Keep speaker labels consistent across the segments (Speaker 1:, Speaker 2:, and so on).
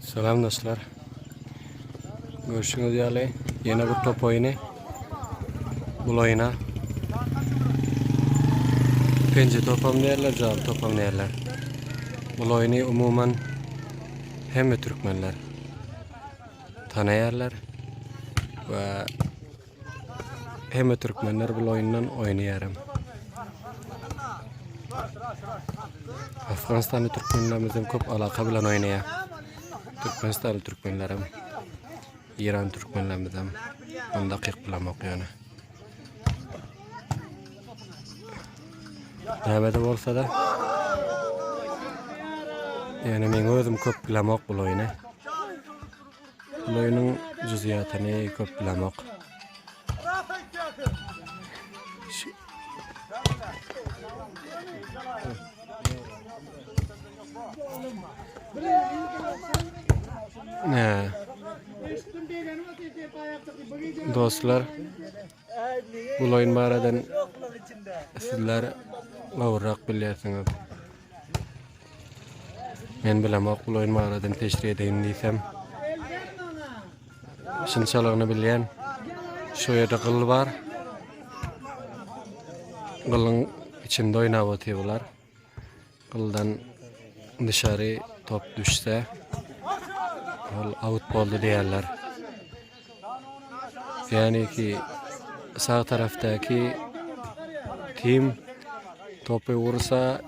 Speaker 1: Salam dostlar. Görşüňiz ýaly ýene bir top oýny. Bul oýna penje topam diýerler, jaly topam diýerler. Bul oýny umuman hemme türkmenler tanaýarlar we Hemme türkmenler bul oýundan oýnaýaram. Afganistanly türkmenlerimizden köp alaka bilen oýnaýar. Türkmenistanly türkmenlerem, İran türkmenlerimizem. Onu dakyk bilemok ýöne. Näme-de bolsa-da. Ýöne men özüm köp bilemok bul oýny. Bul oýnuň jüzýatyny köp bilemok. Ne? Dostlar, bul oýun baradan sizler gowrak bilýärsiňiz. Men bilemok bul oýun baradan teşri edeýin diýsem. Şunçalygyny bilýän. Şu ýerde gyl bar. Gylyň içinde oýnap otyr bular. Gyldan dışary top düşse ol out boldy diýerler. Ýani ki sag tarafdaky tim topy ursa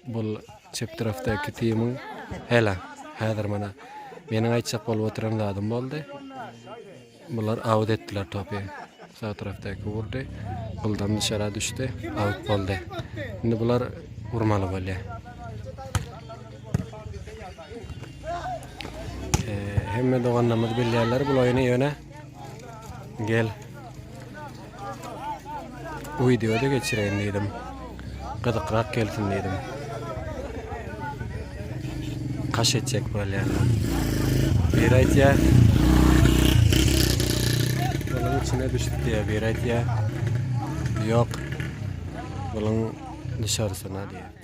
Speaker 1: bul çep tarafdaky timiň hela häzir mana meniň aýtjak bolup oturan zadym boldy. Bular out etdiler topy. Sag tarafdaky urdy. Gyldan dışara düşdi. Out boldy. Indi bular urmaly bolýar. Hemme doganlarymyz bilýärler bul oýny ýöne gel wideoda geçireýin diýdim. Gyzykrak gelsin diýdim. Kaş etjek bolýarlar. Bir aýtýar. Buluň içine düşdi diýýär, bir aýtýar. Ýok. Buluň dışarysына diýýär.